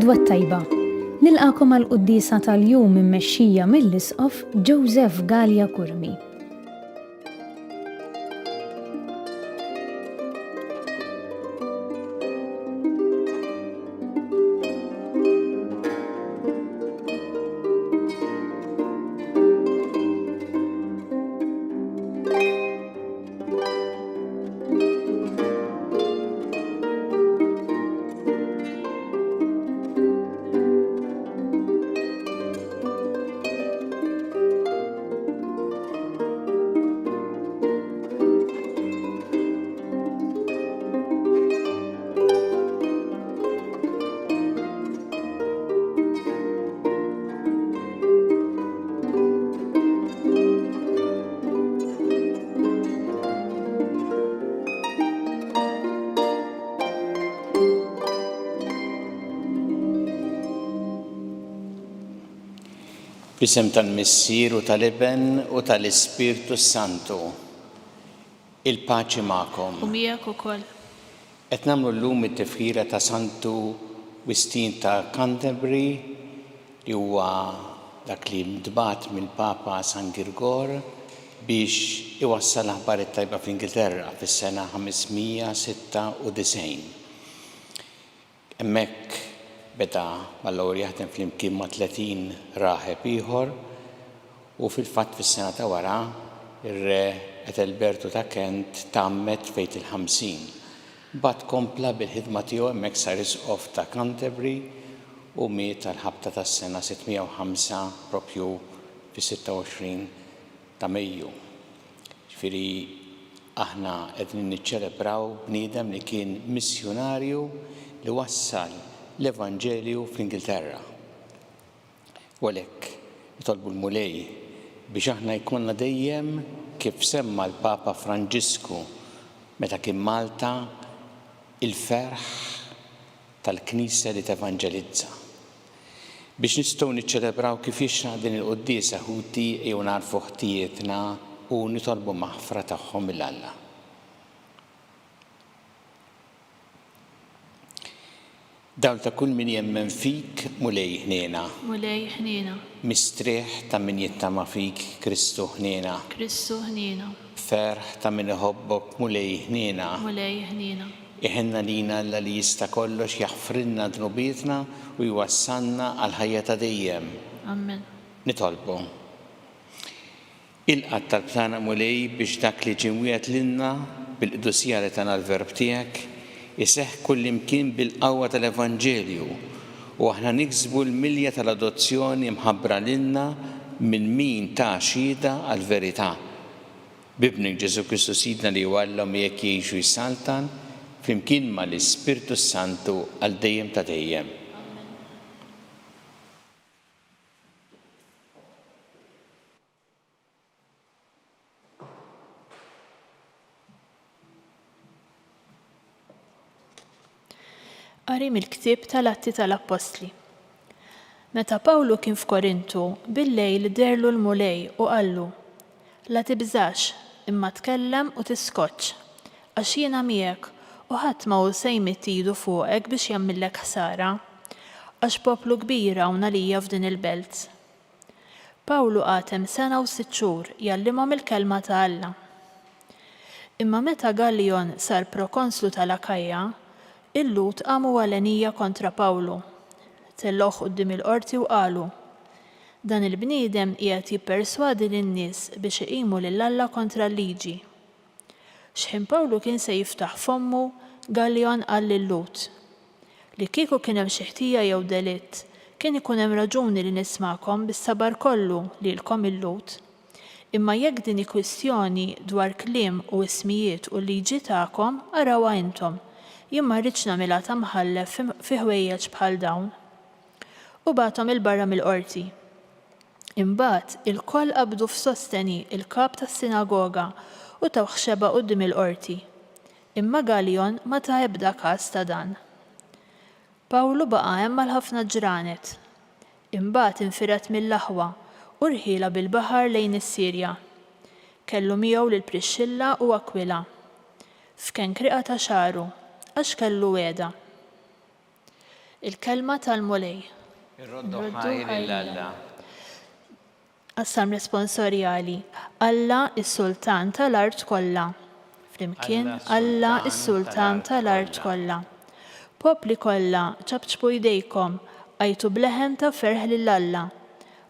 L-għodwa t-tajba. Nilqagħkom għall-quddiesa tal-jum immexxija mill-Isqof Joseph Galea Curmi. Fl-isem tal-Missier u tal-Iben u tal-Ispirtu s-Santu. Il-paċi magħkom. U miegħek ukoll. Qed nagħmlu llum it-tifħira ta' Santu Wistin ta' Canterbury li huwa dak li ntbagħat mill-Papa San Girgor biex iwassal l-aħbar it-tajba fl-Ingilterra fis-sena 596. Hemmhekk beda mal-ewwel jaħdem flimkien ma' 30 raħeb ieħor u fil-fatt fis-sena ta' wara r-Re Ethelbertu ta' Kent tgħammed fejt il-50. Mbagħad kompla bil-ħidma tiegħu hemmhekk sar Isqof ta' Canterbury u miet għall-ħabta tas-sena 605 proprju fis-26 ta' Mejju. Ġifieri aħna qegħdin niċċelebraw bniedem li kien missjunarju li wassal l-Evanġelju fl-Ingilterra. U għalhekk nitolbu l-Mulej biex aħna jkollna dejjem kif semma l-Papa Franġisku meta kien Malta il-ferħ tal-Knisja li tevanġelizza. Biex nistgħu niċċelebraw kif jixraq din il-quddiesa, ħuti, ejjew nagħrfu ħtijietna u nitolbu maħfra tagħhom lil Alla. Dawl ta' kull min jemmen fik, Mulej ħniena. Mulej ħniena. Mistrieħ ta' min jittama fik, Kristu ħniena. Kristu ħniena. Ferħ ta' min iħobbok, Mulej ħniena. Mulej ħniena. Iħenn għalina Alla li jista' kollox jaħfrilna dnubietna u jwassalna għall-ħajja ta' dejjem. Amen. Nitolbu. Ilqa' t-talb tagħna Mulej biex dak li ġie mwiegħed lilna bil-qdusija li tana l-Verb tiegħek iseħħ kullimkien bil-qawwa tal-Evanġelju u aħna niksbu l-milja tal-adozzjoni mħabbra lilna minn min ta xhieda għall-verità. B'Ibnek Ġesù Kristu Sidna li hu Alla u miegħek jgħix u jsaltan, flimkien ma' l-Ispirtu s-Santu għal dejjem ta' dejjem. Amen. Qari mill-ktieb tal-Atti tal-Appostli. Meta Pawlu kien f'Korintu, billejl deherlu l-Mulej u qallu, La tibżax, imma tkellem u tiskotx, għax jiena miegħek, u ħadd ma hu se jmidd idu fuqek biex jagħmillek ħsara, għax poplu kbir hawn għalija f'din il-belt. Pawlu qagħad hemm sena u sitt xhur jgħallimhom il-kelma ta' Alla. Imma meta Gallijon sar prokonslu tal-Akaja, il-Lhud qamu għalenija kontra Pawlu. Tellgħuh quddiem il-qorti u qalu, Dan il-bniedem qiegħed jipperswadi lin-nies biex iqimu lil Alla kontra l-liġi. Xħin Pawlu kien se jiftaħ fommu, Gallijon qal lil-Lhud, Li kieku kien hemm xi ħtija jew delitt, kien ikun hemm raġuni li nismagħkom bis-sabar kollu lilkom il-Lhud. Imma jekk din hi kwistjoni dwar kliem u ismijiet u l-liġi tagħkom, arawha intom. Jien ma rridx nagħmilha ta' mħallef fi ħwejjeġ bħal dawn. U bagħathom 'il barra mill-qorti. Imbagħad ilkoll qabdu f'Sosteni, il-kap tas-sinagoga, u tawh xebgħa quddiem il-qorti. Imma Gallijon ma ta ebda kas ta' dan. Pawlu baqa' hemm għal ħafna ġranet. Imbagħad infired mill-aħwa u rħielha bil-baħar lejn is-Sirja. Kellu miegħu lil Prixxilla u Akwila. F'Kenkriqa ta' xagħru, għax kellu wegħda. Il-Kelma tal-Mulej. Irroddu ħajr lil Alla. Għas-Salm Responsorjali, Alla is-Sultan tal-art kollha. Flimkien, Alla is-Sultan tal-art kollha. Popli kollha, ċapċpu jdejkom, għajtu b'leħen ta' ferħ lil Alla.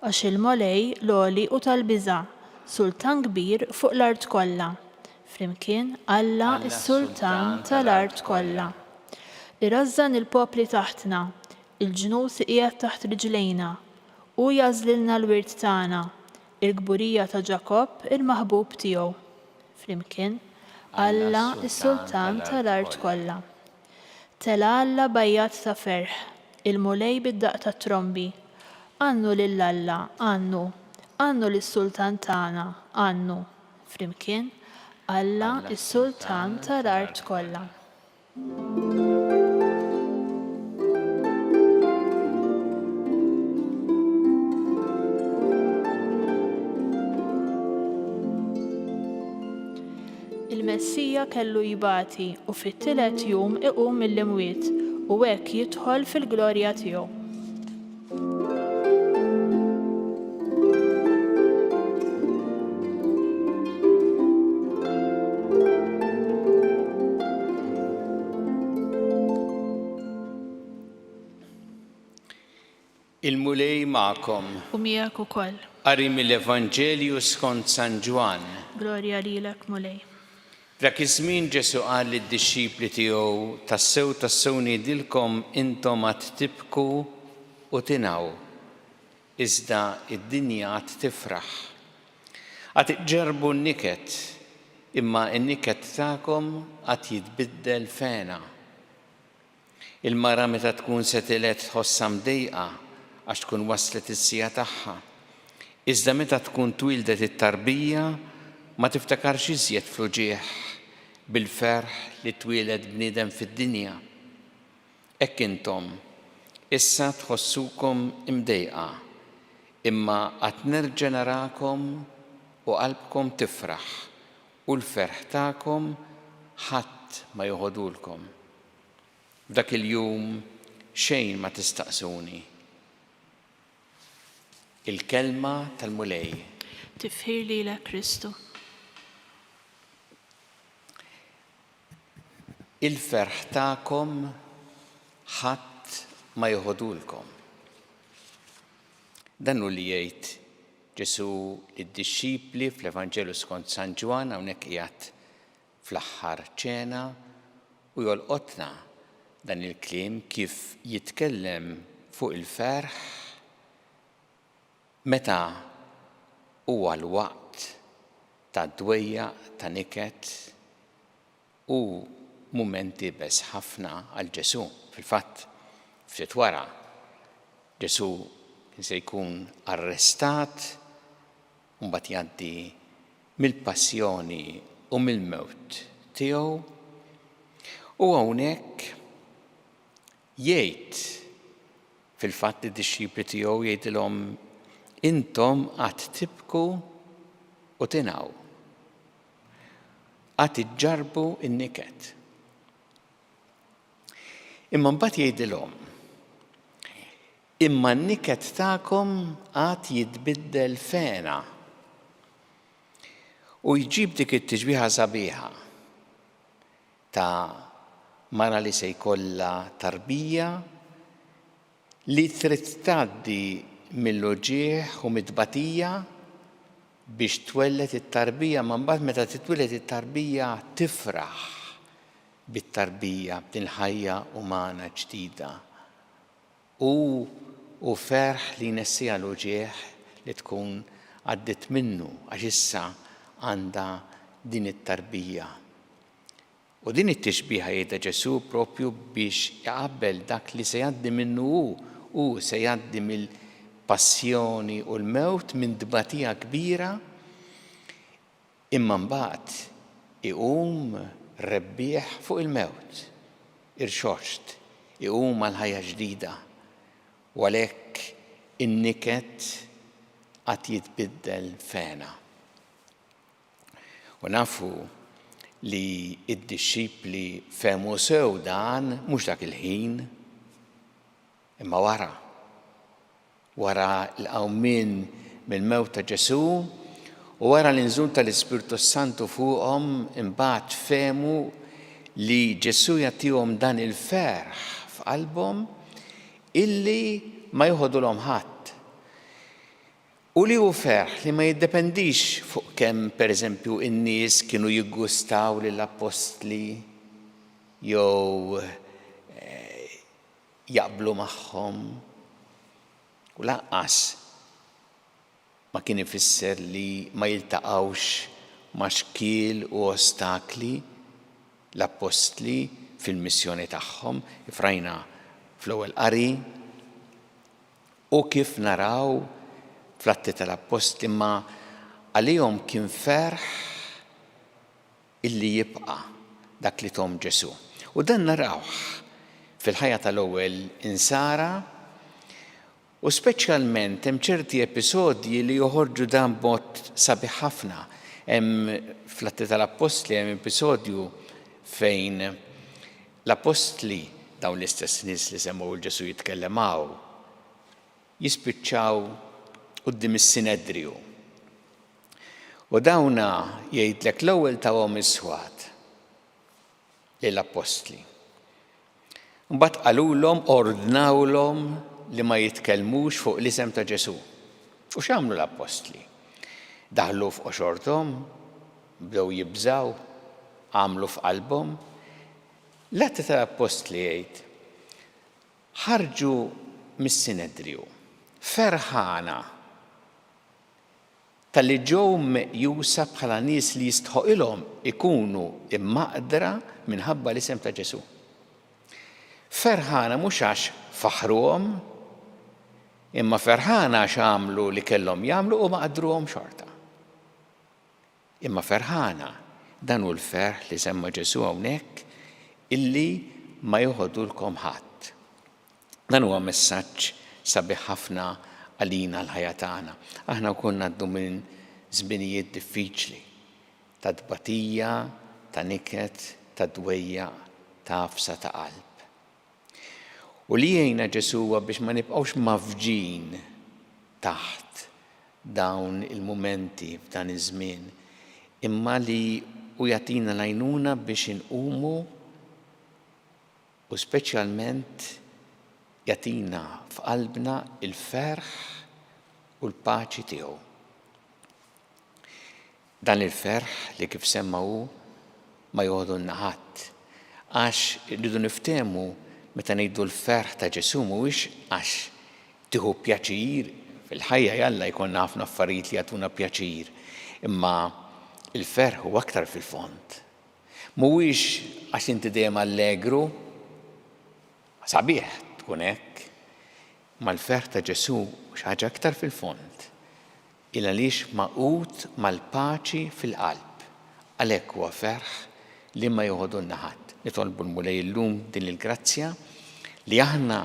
Għax il-Mulej l-għoli u tal-biża', Sultan kbir fuq l-art kollha. Flimkien, Alla s-Sultan tal-art kollha. Irażżan il-popli taħtna, il-ġnus iqiegħed taħt riġlejna. Hu jagħżlilna l-wirt tagħna, il-kburija ta' Ġakobb il-maħbub tiegħu. Flimkien, Alla s-Sultan tal-art kollha. Tela' Alla b'għajjat ta' ferħ, il-Mulej bid-daqq tat-trombi. Għannu lil Alla, għannu, għannu lis-Sultan tagħna, għannu. Flimkien, Alla s-Sultan tal-art kollha. Il-Messija kellu jbati u fit-tielet jum iqum mill-imwiet u hekk jidħol fil-glorja tiegħu. Il-Mulej magħkom. U miegħek ukoll. Qari mill-Evanġelju skont San Ġwann. Glorja lilek, Mulej. F'dak iż-żmien Ġesù qal lid-dixxipli tiegħu, Tassew, tassew ngħidilkom, intom għad tibku u tingħu, iżda d-dinja għad tifraħ. Għad iġġarrbu n-niket, imma n-niket tagħkom għad jitbiddel f'hena. Il-mara meta tkun se tiled tħossha mdejqa għax tkun waslet is-siegħa tagħha. Iżda meta tkun twieldet it-tarbija ma tiftakarx iżjed fl-uġigħ bil-ferħ li twieled bniedem fid-dinja. Hekk intom, issa tħossukom imdejqa, imma għad nerġa' narakom u qalbkom tifraħ u l-ferħ tagħkom ħadd ma joħodulkom. F'dak il-jum xejn ma tistaqsuni. Il-Kelma tal-Mulej. Tifħir lilek Kristu. Il-ferħ tagħkom ħadd ma joħodulkom. Dan hu li jgħid Ġesù lid-dixxipli fl-Evanġelju skont San Ġwann hawnhekk qiegħed fl-aħħar ċena u jolqotna dan il-kliem kif jitkellem fuq il-ferħ meta huwa l-waqt ta' dwejjaq, ta' niket u mument iebes ħafna għal Ġesù. Fil-fatt, ftit wara, Ġesù kien se jkun arrestat u mbagħad jgħaddi mill-passjoni u mill-mewt tiegħu. U hawnhekk jgħid fil-fatt lid-dixxipli tiegħu jgħidilhom intom għad tibku u tingħu. Għad iġġarrbu n-niket. Imma mbagħad jgħidilhom, Imma n-niket tagħkom għad jitbiddel f'hena. U jġib dik it-tixbiha sabiħa ta' mara li se jkollha tarbija li trid tgħaddi mill-uġigħ u mit-tbatija biex twelled it-tarbija, ma mbagħad meta titwieled it-tarbija tifraħ bit-tarbija, b'din il-ħajja umana ġdida. U hu ferħ li jnessiha l-uġigħ li tkun għaddiet minnu għax issa għandha din it-tarbija. U din it-tixbiha jgħidha Ġesù proprju biex iqabbel dak li se jgħaddi minnu hu. Hu se jgħaddi mill-passjoni u l-mewt, minn tbatija kbira, imma mbagħad iqum rebbieħ fuq il-mewt, irxoxt, iqum għal ħajja ġdida. U għalhekk in-niket għad jitbiddel f'hena. U nafu li d-dixxipli fehmu sew dan mhux dak il-ħin. Imma wara, wara l-qawmien mill-mewt ta' Ġesù u wara l-inżul tal-Ispirtu s-Santu fuqhom imbagħad fehmu li Ġesù jagħtihom dan il-ferħ f'qalbhom illi ma joħodulhom ħadd. U li hu ferħ li ma jiddependix fuq kemm, pereżempju, in-nies kienu jiggustaw lill-appostli jew jaqblu magħhom, u lanqas ma kien ifisser li ma jiltaqgħux ma' xkiel u ostakli l-appostli fil-missjoni tagħhom, kif rajna fl-ewwel qari u kif naraw fl-Atti tal-Appostli, imma għalihom kien ferħ illi jibqa' dak li thom Ġesù. U dan narawh fil-ħajja tal-ewwel Insara u speċjalment hemm ċerti episodji li joħorġu dan b'mod sabiħ ħafna. Hemm fl-Atti tal-Appostli hemm episodju fejn l-Appostli, dawn l-istess nies li semgħu 'l Ġesù jitkellem hawn, jispiċċaw quddiem is-Sinedriju. U dawna jgħidlek l-ewwel tawhom is-swat lill-appostli. Mbagħad qalulhom, ordnawlhom li ma jitkellmux fuq l-isem ta' Ġesù. U x'għamlu l-appostli? Daħlu f'qoxorthom, bdew jibżgħu, għamlu f'qalbhom. L-Atti tal-Appostli jgħid, ħarġu mis-Sinedriju ferħana talli ġew meqjusa bħala nies li jistħoqilhom ikunu mmaqdra minħabba l-isem ta' Ġesù. Ferħana mhux għax faħħruhom, imma ferħana għax għamlu li kellhom jagħmlu u maqdruhom xorta. Imma ferħana, dan hu l-ferħ li semma Ġesù hawnhekk, illi ma joħodulkom ħadd. Dan huwa messaġġ sabiħ ħafna għalina l-ħajja tagħna. Aħna wkoll ngħaddu minn żminijiet diffiċli ta' tbatija, ta' niket, ta' dwejjaq, ta' għafsa ta' qalb. U li jgħinna Ġesù huwa biex ma nibqgħux mgħaffġin taħt dawn il-mumenti f'dan iż-żmien, imma li hu jagħtina l-għajnuna biex inqumu u speċjalment jagħtina f'qalbna l-ferħ u l-paċi tiegħu. Dan il-ferħ li kif semma hu ma joħodulna ħadd. Għax irridu niftehmu meta ngħidu l-ferħ ta' Ġesù mhuwiex għax tieħu pjaċir, fil-ħajja jalla jkollna ħafna affarijiet li jagħtuna pjaċir, imma l-ferħ huwa aktar fil-fond. Mhuwiex għax inti dejjem allegru, sabiħ tkun hekk, imma l-ferħ ta' Ġesù xi ħaġa aktar fil-fond. Il għaliex magħqud mal-paċi fil-qalb. Għalhekk huwa ferħ li ma joħodulna ħadd. Nitolbu l-Mulej illum din il-grazzja li aħna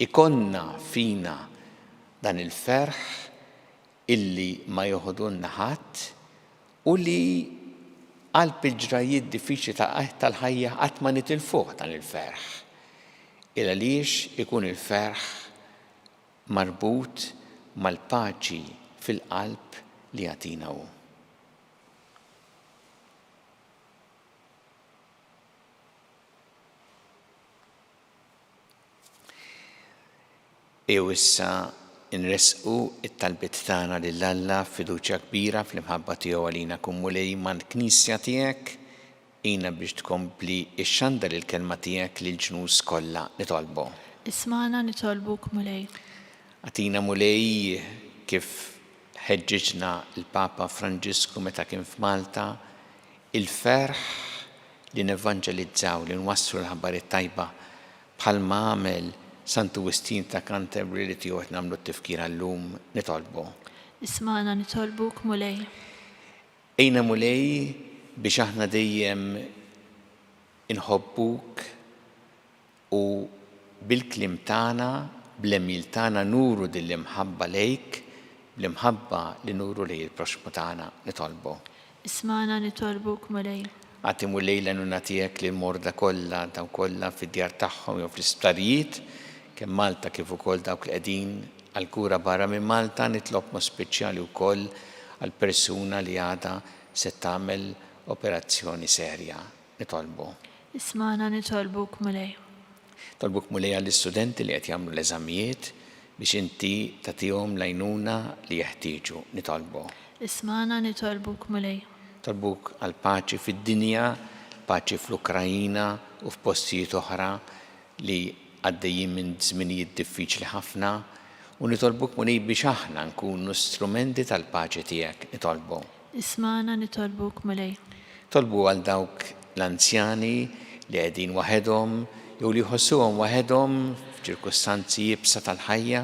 ikollna fina dan il-ferħ illi ma joħodulna ħadd u li qalb il-ġrajjiet diffiċli tal-ħajja qatt ma nitilfuh dan il-ferħ. Il għaliex ikun il-ferħ marbut mal-paċi fil-qalb li jagħtina hu. Ejjew issa nressqu t-talbiet tagħna lil Alla f'fiduċja kbira fl-imħabba tiegħu għalina. Kun Mulej mal-Knisja tiegħek Għinna biex tkompli xxandar il-Kelma tiegħek lill-ġnus kollha, nitolbu. Ismagħna nitolbuk, Mulej. Agħtina, Mulej, kif ħeġġiġna l-Papa Franġisku meta kien f'Malta, il-ferħ li nevanġelizzaw, li nwasslu l-Aħbar it-Tajba, bħalma għamel Santu Wistin ta' Canterbury li tiegħu qed nagħmlu t-tifkira llum, nitolbu. Ismagħna nitolbuk, Mulej. Għinna Mulej biex aħna dejjem inħobbuk u bil-kliem tagħna, bl-għemil tagħna nuru din l-imħabba lejk, bl-imħabba li nuru lejn il-proxxmu tagħna. Nitolbu. Ismagħna nitolbuk Mulej. Agħti Mulej l-għajnuna tiegħek lill-morda kollha, dawk kollha fid-djar tagħhom jew fl-isptarijiet, kemm Malta kif ukoll dawk li qegħdin għall-kura barra minn Malta, nitlob mod speċjali wkoll għal persuna li għada se tagħmel operazzjoni serja. Nitolbu. Ismagħna nitolbuk, Mulej. Nitolbuk Mulej għall-istudenti li qed jagħmlu l-eżamijiet biex inti tagħtihom l-għajnuna li jeħtieġu. Nitolbu. Ismagħna nitolbuk, Mulej. Nitolbuk għall-paċi fid-dinja, paċi fl-Ukraina u f'postijiet oħra li għaddejjin minn żminijiet diffiċli ħafna, u nitolbuk Mulej biex aħna nkunu strumenti tal-paċi tiegħek. Nitolbu. Ismagħna nitolbuk Mulej. Nitolbu għal dawk l-anzjani li qegħdin waħedhom jew li jħossuhom waħedhom f'ċirkustanzi iebsa tal-ħajja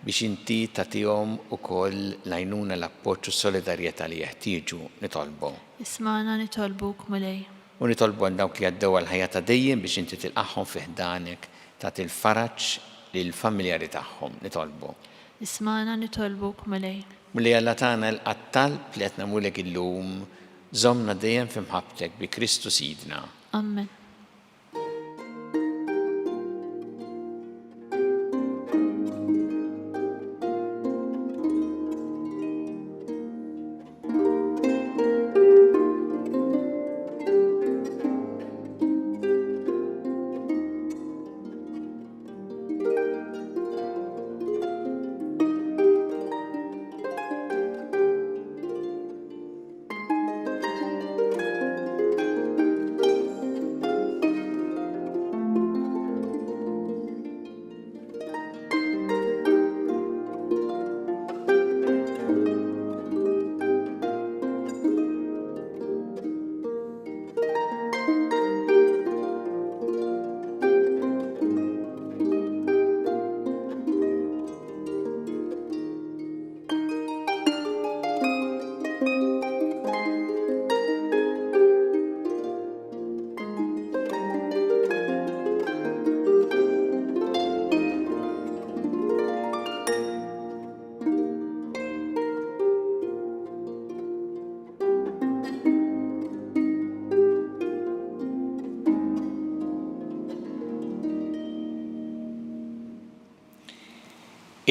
biex inti tagħtihom ukoll l-għajnuna, l-appoġġ u s-solidarjetà li jeħtieġu. Nitolbu. Ismagħna nitolbuk Mulej. U nitolbu għal dawk li għaddew għall-ħajja ta' dejjem biex inti tilqagħhom fi ħdanek, tagħti l-faraġ lill-familjari tagħhom. Nitolbu. Ismagħna nitolbuk, Mulej. Mulej Alla tagħna ilqa' t-talb li qed nagħmlulek illum, żommna dejjem fi mħabbtek bi Kristu Sidna. Ammen.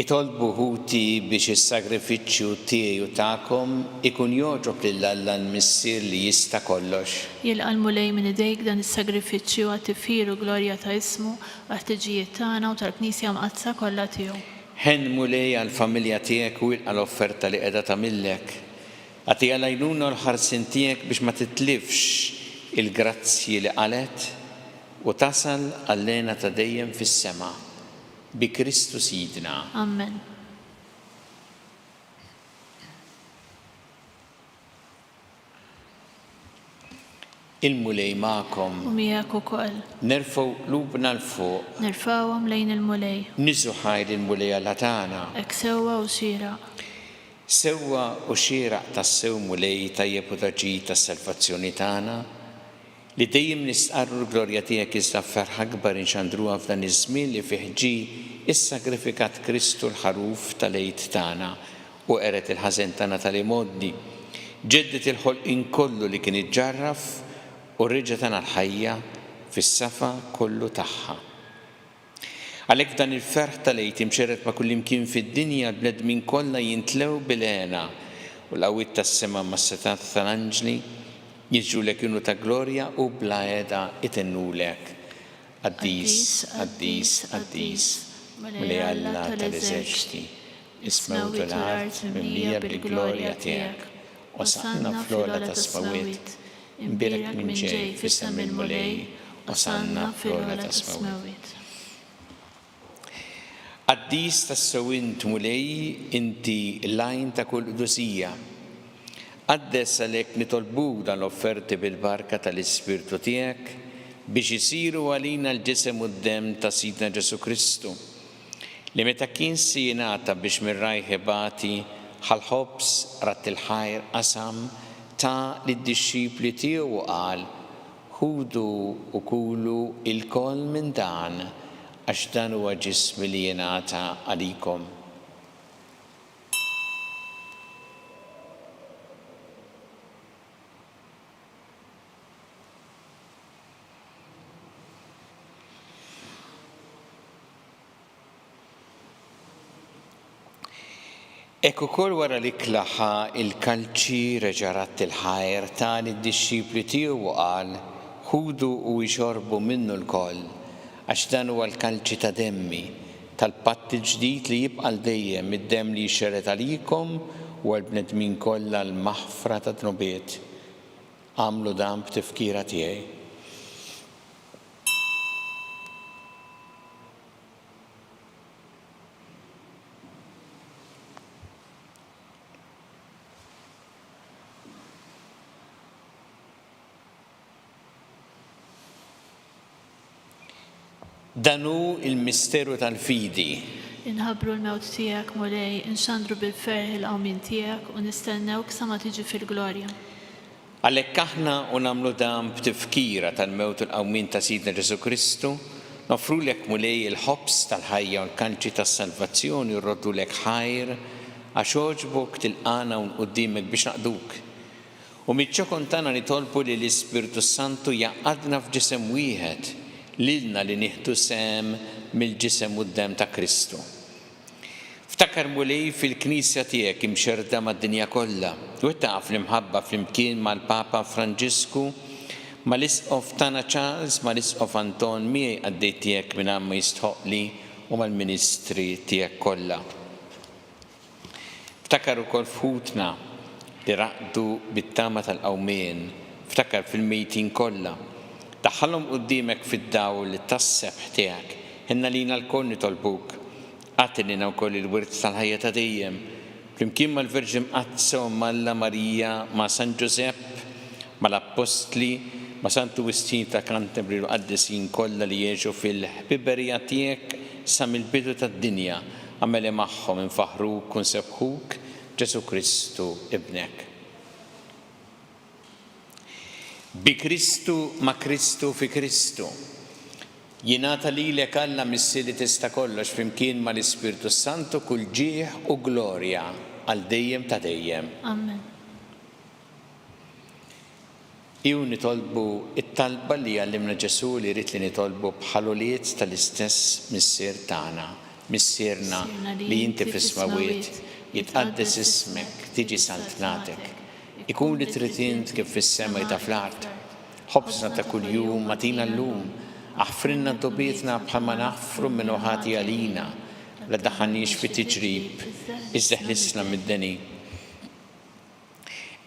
Itolbu ħuti biex is-sagrifiċċju tiegħi u tagħkom ikun jogħġob lil Alla l-Missier li jista' kollox. Jilqa' l-Mulej minn idejk dan is-sagrifiċċju għat-tifħir u glorja ta' ismu, għall-ħtiġijiet tagħna u tal-Knisja Mqaddsa kollha tiegħu. Ħenn Mulej għall-familja tiegħek u ilqa' l-offerta li qiegħda tagħmillek. Agħtiha l-għajnuna u l-ħarsien tiegħek biex ma titlifx il-grazzji li qalgħet u tasal għall-hena ta' dejjem fis-sema. Bi Kristu Sidna. Ammen. Il-Mulej magħkom. U miegħek ukoll. Nerfgħu qlubna 'l fuq. Nerfgħuhom lejn il-Mulej. Niżżu ħajr lill-Mulej Alla tagħna. Hekk sewwa u xieraq. Sewwa u xieraq tassew Mulej tajjeb u ta' ġid għas-salvazzjoni tagħna, li dejjem nistqarru l-glorja tiegħek iżda b'ferħ akbar inxandruha f'dan iż-żmien li fih ġie issagrifikat Kristu l-Ħaruf tal-Għid tagħna u qered il-ħażen tagħna tal-imgħoddi, ġedded il-ħolqien kollu li kien iġġarraf u reġa' tana l-ħajja fis-safa kollu tagħha. Għalhekk f'dan il-ferħ tal-Għid imxerred ma' kullimkien fid-dinja l-bnedmin kollha jintlew bil-hena u l-qawwiet tas-sema mas-setgħat tal-anġli jiżġulek innu ta' glorja u bla heda itennulek, Qaddis, qaddis, qaddis, Mulej Alla tal-eżerċti, Is-smewwiet u l-art mimlija bil-glorja tiegħek. Osanna fl-ogħla tas-smewwiet. Imbierek min ġej f'isem il-Mulej, Osanna fl-ogħla tas-smewwiet. Qaddis tassew int, Mulej, inti l-għajn ta' kull qdusija. Qaddes għalhekk nitolbuk dan l-offerti bil-barka tal-Ispirtu tiegħek biex isiru għalina l-ġisem u d-demm ta' Sidna Ġesù Kristu. Li meta kien se jingħata biex minn rajh ibati, ħa l-ħobż, radd il-ħajr, qasam, ta lid-dixxipli tiegħu u qal, Ħudu u kulu ilkoll minn dan, għax dan huwa ġismi li jingħata għalikom. Hekk ukoll wara l-ikla ħa l-kalċi, reġa' radd il-ħajr, ta lid-dixxipli tiegħu u qal, Ħudu u ixorbu minnu lkoll, għax dan huwa l-kalċi ta' demmi, tal-patt il-ġdid li jibqa' għal dejjem, id-demm li jixxerred għalikom u għall-bnedmin kollha għall-maħfra tad-dnubiet. Agħmlu dan b'tifkira tiegħi. Dan hu l-misteru tal-fidi. Inħabbru l-mewt tiegħek, Mulej, inxandru bil-ferħ il-qawmien tiegħek u nistennewk sa ma tiġi fil-glorja. Għalhekk aħna u nagħmlu dan b'tifkira tal-mewt u l-qawmien ta' Sidna Ġesù Kristu, noffrulek Mulej il-ħobż tal-ħajja u l-kalċi tas-salvazzjoni u rroddulek ħajr għax għoġbok tilqagħna hawn quddiemek biex naqduk. U miċ-ċokon tagħna nitolbu li l-Ispirtu s-Santu jgħaqqadna f'ġisem wieħed, lilna li nieħdu sehem mill-ġisem u d-demm ta' Kristu. Ftakar, Mulej, fil-Knisja tiegħek imxerrda mad-dinja kollha, wettaqha fl-imħabba flimkien mal-Papa Franġisku, mal-Isqof tagħna Charles, mal-Isqof Anton miegħi qaddej tiegħek mingħajr ma jistħoqqli u mal-ministri tiegħek kollha. Ftakar ukoll f'ħutna li raqdu bit-tama tal-qawmien, ftakar fil-mejtin kollha. Daħħalhom quddiemek fid-dawl tas-sebħ tiegħek. Ħenn għalina lkoll nitolbuk. Agħti lilna wkoll il-wirt tal-ħajja ta' dejjem, flimkien mal-Verġni Mqaddsa Omm Alla Marija, ma' San Ġużepp, mal-Appostli, ma' Santu Wistin ta' Canterbury u l-qaddisin kollha li għexu fil-ħbiberija tiegħek sa mill-bidu tad-dinja. Agħmel li magħhom infaħħruk u nsebbħuk, Ġesù Kristu, Ibnek. Bi Kristu, ma' Kristu, fi Kristu. Jingħata lilek Alla Missier li tista' kollox flimkien mal-Ispirtu s-Santu kull ġieħ u glorja għal dejjem ta' dejjem. Amen. Ejjew nitolbu t-talba li għallimna Ġesù li jrid li nitolbu bħal ulied tal-istess Missier tagħna, Missierna li inti fis-smewwiet, jitqaddes ismek, tiġi saltnatek. Ikun li trid int kif fis-sema jta' fl-art. Ħobżna ta' kuljum agħtina llum. Aħfrilna dnubietna bħalma naħfru min hu ħati għalina. La ddaħħalniex fi tiġrib, iżda ħlisna mid-deni.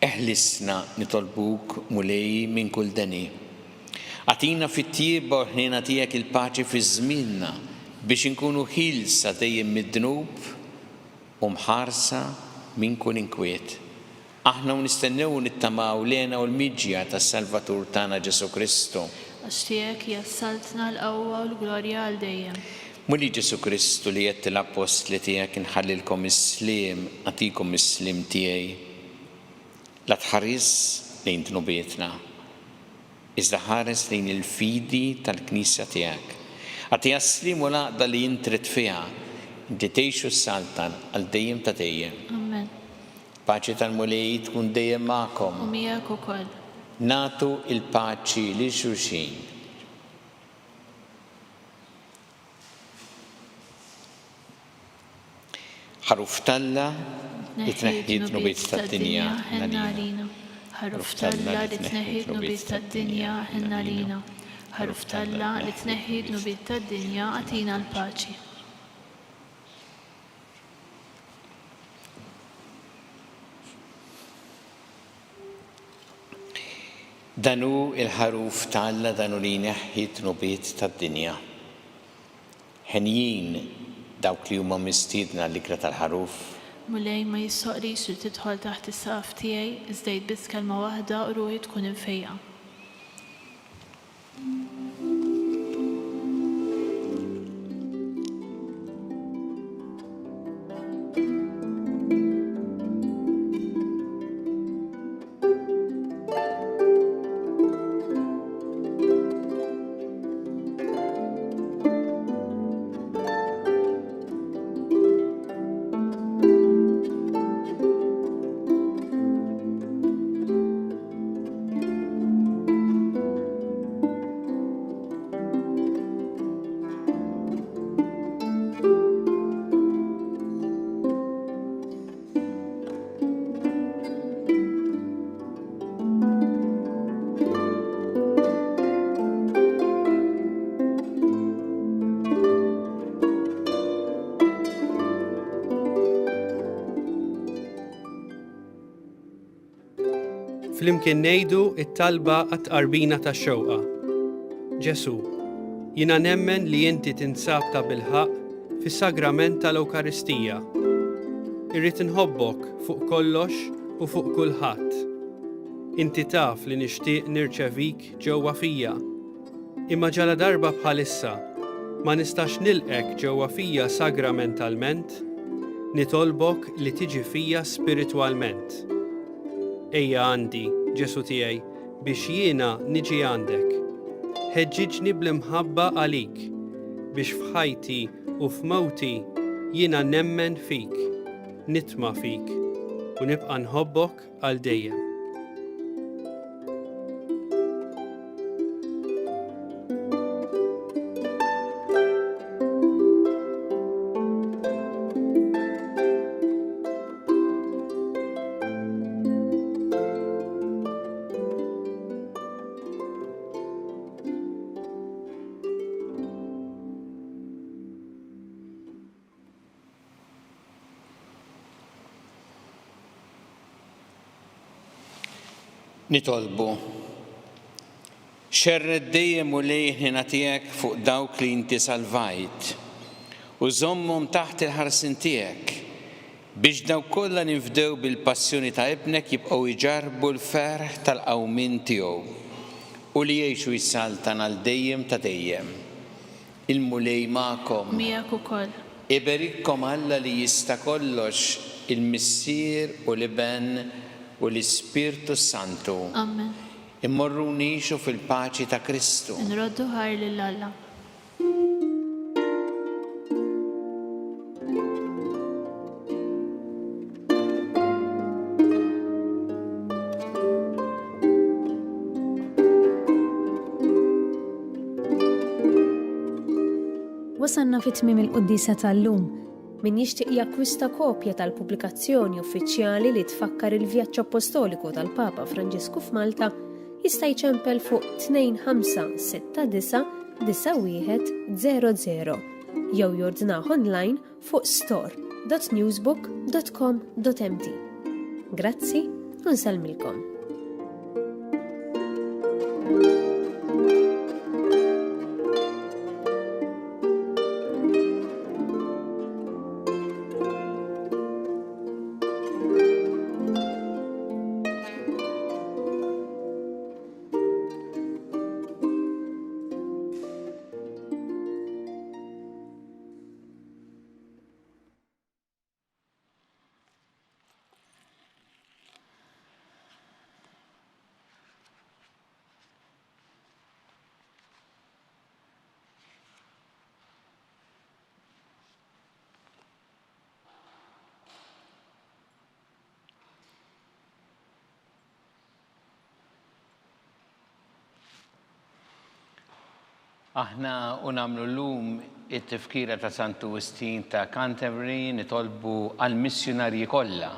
Eħlisna, nitolbuk, Mulej, minn kull deni. Agħtina fit-tjieba u l-ħniena tiegħek il-paċi fi żmienna, biex inkunu ħielsa dejjem mid-dnub u mħarsa minn kull inkwiet. Aħna u nistennew u nittamaw l-hena u l-miġja tas-Salvatur tagħna Ġesù Kristu. Għax tiegħek hija s-saltna, l-qawwa u l-glorja għal dejjem. Mulej Ġesù Kristu li għedt lill-appostli tiegħek inħallilkom is-sliem, nagħtikom is-sliem tiegħi. La tħarisx lejn dnubietna, iżda ħares lejn il-fidi tal-Knisja tiegħek. Agħtiha s-sliem u l-għaqda li int trid fiha, inti tgħix u ssaltan għal dejjem ta' dejjem. Amen. Paċi tal-Mulej tkun dejjem magħkom. U miegħek ukoll. Nagħtu l-paċi lil xulxin. Ħaruf t'Alla li tneħħi d-dnubiet tad-dinja, ħenn għalina. Ħaruf t'Alla li tneħħi d-dnubiet tad-dinja, ħenn għalina. Ħaruf t'Alla li tneħħi d-dnubiet tad-dinja, agħtina l-paċi. Dan hu l-Ħaruf ta' Alla, dan hu li jneħħi d-dnubiet tad-dinja. Henjin dawk li huma mistiedna għall-ikla tal-Ħaruf. Mulej, ma jistħoqqlix li tidħol taħt is-saqaf tiegħi, iżda għid biss kelma waħda u ruħi tkun imfejqa. Flimkien ngħidu t-talba għat-tqarbina tax-xewqa. Ġesù, jiena nemmen li inti tinsab tabilħaqq fis-sagrament tal-Ewkaristija. Irrid inħobbok fuq kollox u fuq kulħadd. Inti taf li nixtieq nirċevik ġewwa fija. Imma ġaladarba bħalissa ma nistax nilqgħek ġewwa fija sagramentalment, nitolbok li tiġi fija spiritwalment. Ejja għandi, Ġesù tiegħi, biex jiena niġi għandek. Ħeġġiġni bl-imħabba għalik, biex f'ħajti u f'mewti jiena nemmen fik, nitma' fik, u nibqa' nħobbok għal dejjem. Nitolbu. Xerred dejjem Mulej il-ħniena tiegħek fuq dawk li inti salvajt, u żommhom taħt il-ħarsien tiegħek, biex dawk kollha li nfdew bil-passjoni ta' Ibnek jibqgħu jġarrbu l-ferħ tal-qawmien tiegħu, u li jgħixu jsaltan għal dejjem ta' dejjem. Il-Mulej magħkom. Miegħek ukoll. Iberikkom Alla li jista' kollox, il-Missier u l-Iben u l-Ispirtu s-Santu. Amen. Immorru ngħixu fil-paċi ta' Kristu. Nroddu ħajr lil Alla. Wasalna fi tmiem il-quddiesa tal-lum. Min jixtieq jakkwista kopja tal-pubblikazzjoni uffiċjali li tfakkar il-vjaġġ appostoliku tal-Papa Franġisku f'Malta jista' jċempel fuq 2569 9100 jew jordnah online fuq store.newsbook.com.mt. Grazzi u nsellmilkom. Aħna u nagħmlu llum it-tifkira ta' Santu Wistin ta' Canterbury nitolbu għall-missjunarji kollha,